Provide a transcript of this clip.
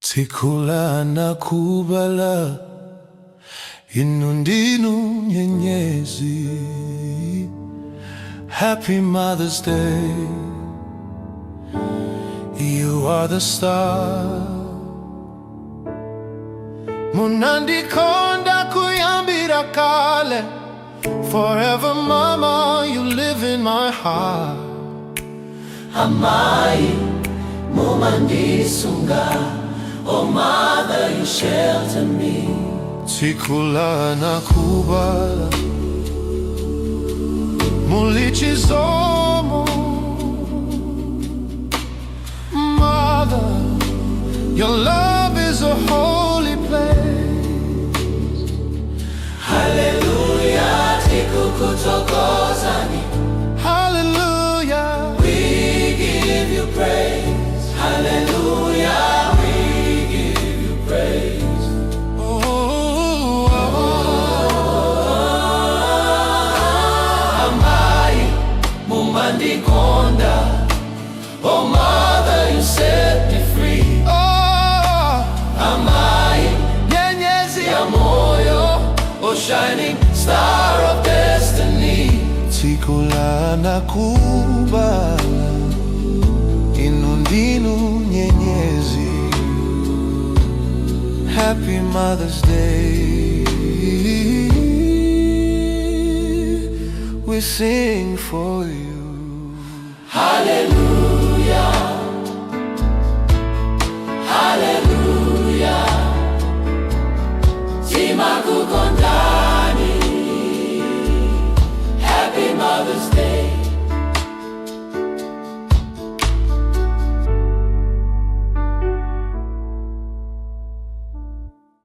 Tsiku la anakubala, inu ndinu nyenyezi. Happy Mother's Day. You are the star. Munandikonda kuyambira kale. Forever, Mama, you live in my heart. Amayi, mumandisunga. Oh mother, you shelter me. Tsiku la anakubala, muli chisomo. Mother, your love is a holy place. Hallelujah, tikukuthokozani. Hallelujah. We give you praise. Hallelujah, we give you praise. Oh. Amayi, mumandikonda. Oh mother, you set me free. Oh, Amayi, nyenyezi ya moyo, oh shining star of destiny. Tsiku la anakubala, inu ndinu nyenyezi. Happy Mother's Day. We sing for you. Hallelujah, hallelujah. Timakukondani.